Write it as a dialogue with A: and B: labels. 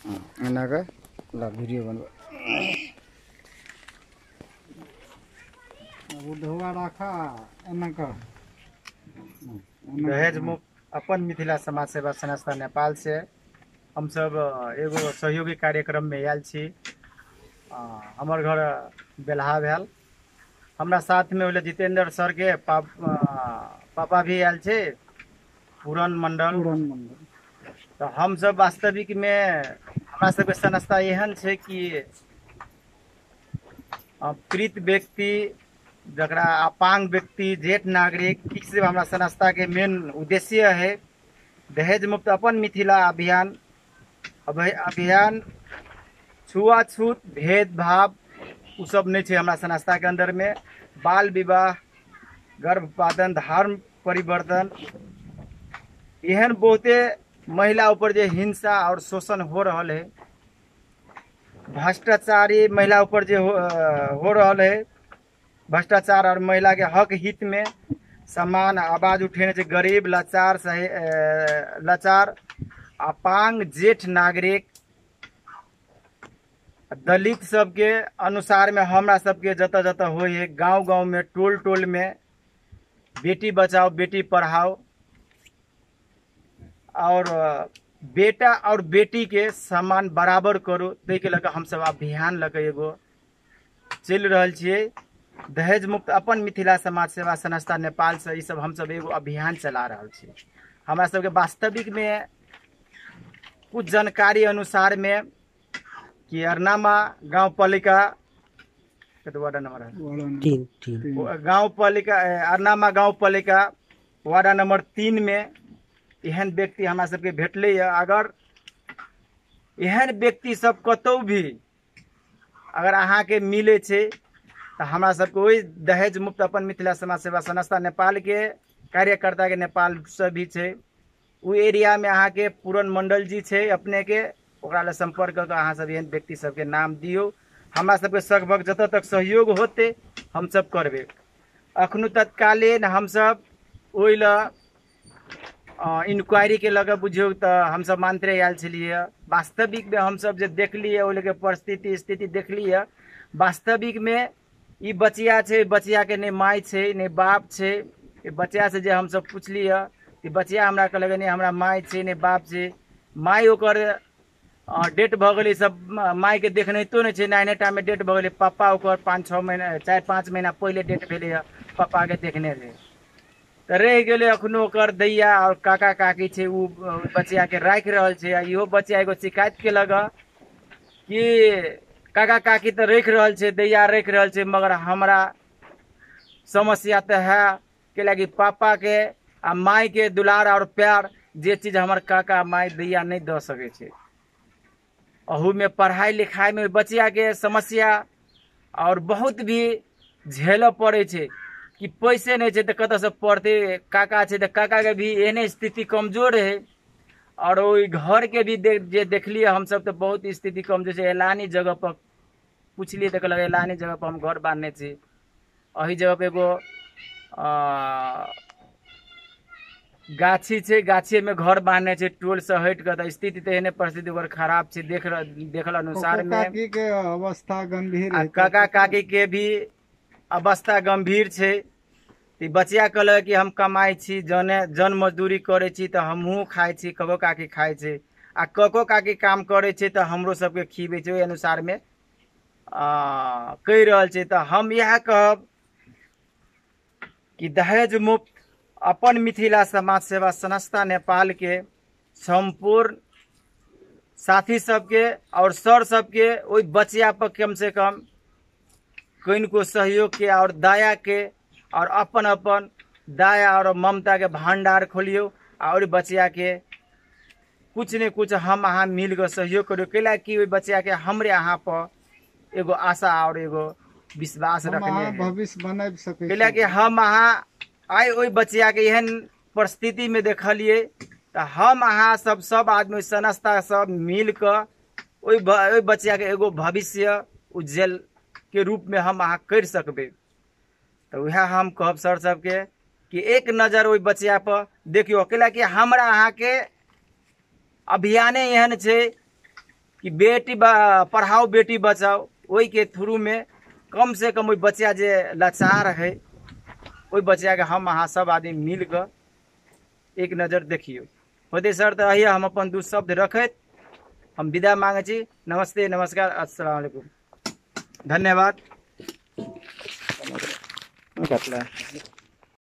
A: एना कऽ ला वीडियो बनबै।
B: बुढ़वा राखा एना कऽ।
C: दहेज मुक्त अपन मिथिला समाज सेवा संस्था नेपाल से हमसब एगो सहयोगी कार्यक्रम में आयल छी। हमर घर बेलहा भेल। हमरा साथ में होले जितेंद्र सर के पापा भी आयल छै, पूरन मंडल। तो हमसब वास्तविक में हमरा सबके संस्था एहन छै कि पीड़ित व्यक्ति जकरा अपांग व्यक्ति जेठ नागरिक ई सब हमरा संस्था के मेन उद्देश्य है। दहेज मुक्त अपन मिथिला अभियान अभियान छुआछूत भेदभाव उ सब नहीं छै हमरा संस्था के अंदर में। बाल विवाह, गर्भपातन, धर्म परिवर्तन एहन बहुते महिला ऊपर जे हिंसा और शोषण हो रहल है, भ्रष्टाचारी महिला ऊपर जे हो रहल है, भ्रष्टाचार और महिला के हक हित में समान आवाज उठेने छै। गरीब, लाचार, लाचार, अपांग, जेठ नागरिक, दलित सबके अनुसार में हमरा सबके जतऽ जतऽ होइ है गाँव गाँव में, टोल टोल में बेटी बचाओ बेटी पढ़ाओ और बेटा और बेटी के समान बराबर करू, ताहिके लऽ कऽ हमसब अभियान लऽ कऽ एगो चलि रहल छियै। दहेज मुक्त अपन मिथिला समाज सेवा संस्था नेपाल से ई सब हमसब एगो अभियान चला रहल छी। हमरा सबके वास्तविक में कुछ जानकारी अनुसार में कि अरनामा गाँव पालिका वार्ड नंबर है
A: 3
C: गाँव पालिका अरनामा गाँव पालिका वार्ड नंबर 3 में एहन व्यक्ति हमरा सबके भेटलै। अगर एहन व्यक्ति सब कतौ भी अगर अहाँके मिलै छै तऽ हमरा सबके ओहि दहेज मुक्त अपन मिथिला समाज सेवा संस्था नेपाल के कार्यकर्ता के नेपाल से भी छै, ओ एरिया में अहाँके पूरन मंडल जी छै अपने के, ओकरा लए संपर्क कऽ कऽ अहाँ सब एहन व्यक्ति सबके नाम दियौ। हमरा सबके लगभग जतऽ तक सहयोग होतै हमसब करबै। अखनो तत्कालीन हमसब ओहि लए इंक्वायरी के लऽ कऽ बुझियौ तऽ हमसब मानते आयल छलियै। वास्तविक में हमसब जे देखलियै ओहि लऽ के परिस्थिति स्थिति देखलियै, वास्तविक में ई बचिया छै, बचिया के नहि माय छै नहि बाप छै। ई बचिया से जे हमसब पुछलियै ई बचिया हमरा कहलक नहि हमरा माय छै नहि बाप छै। माय ओकर डेट भऽ गेलै, सब मायके देखनैतो नहि छै, नाइने टामे डेट भऽ गेलै। पापा ओकर 5-6 महीना 4-5 महीना पहिले डेट भेलै, पापाके देखने रहै तऽ रहि गेलै। अखनो ओकर दैया और काका काकी छै ओ बचियाके राखि रहल छै। आ इहो बचिया एगो शिकायत केलक कि काका काकी तऽ राखि रहल छै, दैया राखि रहल छै, मगर हमरा समस्या तऽ है कैलाकि पापाके आ मायके दुलार और प्यार जे चीज हमर काका माय दैया नहि दऽ सकै छै। अहूमे पढ़ाइ लिखाइमे बचियाके समस्या और बहुत भी झेलऽ पड़ै छै कि पैसे नहि छै तऽ कतऽसँ पढ़तै। काका छै तऽ काकाके भी एहने स्थिति कमजोर है और ओहि घरके भी जे देखलियै हमसब तऽ बहुत स्थिति कमजोर छै। एलानी जगह पर पुछलियै तऽ कहलक एलानी जगह पर हम घर बांधने छी। एहि जगह पर एगो गाछी छै, गाछीमे घर बांधने छै टोल से हटि कऽ। तऽ स्थिति तऽ एहने परिस्थिति ओकर खराब छै। देखल अनुसार में
B: काकी के अवस्था गंभीर है,
C: काका काकी के भी अवस्था गंभीर छै। तऽ बचिया कहलक कि हम कमाइ छी, जन मजदूरी करै छी तऽ हमहूँ खाइ छी, कको काकी खाइ छै आ कको काकी काम करै छै तऽ हमरो सबके खिबै छै। ओहि अनुसारमे कहि रहल छै। तऽ हम इएह कहब कि दहेज मुक्त अपन मिथिला समाज सेवा संस्था नेपाल के सम्पूर्ण साथी सबके और सर सबके ओहि बचिया पर कम से कम कनिको सहयोग के और दया के और अपन अपन दया और ममता के भंडार खोलियौ और बचिया के कुछ ने कुछ हम अहाँ मिल कऽ सहयोग करियौ। कैला कि ओहि बचिया के हमरे अहाँ पर एगो आशा और एगो विश्वास रखने है,
B: भविष्य बनाबि सकै।
C: कैला कि हम अहाँ आइ ओहि बचिया के एहन परिस्थिति में देखलियै तऽ हम अहाँ सब सब आदमी संस्था सब मिल कऽ ओहि बचिया के एगो भविष्य उज्जवल के रूप में हम अहाँ करि सकबै। तऽ वएह हम कहब सर सबके कि एक नजर ओहि बचिया पर देखियौ। कैला कि हमरा अहाँके अभियाने एहन छै कि बेटी पढ़ाओ बेटी बचाओ, ओहिके थ्रूमे कम से कम ओहि बच्चा जे लाचार है ओहि बच्चाके हम अहाँ सब आदमी मिल कऽ एक नजर देखियौ। होतै सर तऽ अहिया हम अपन दू शब्द रखैत हम विदा मांगै छी। नमस्ते, नमस्कार, अस्सलाम वालेकुम, धन्यवाद।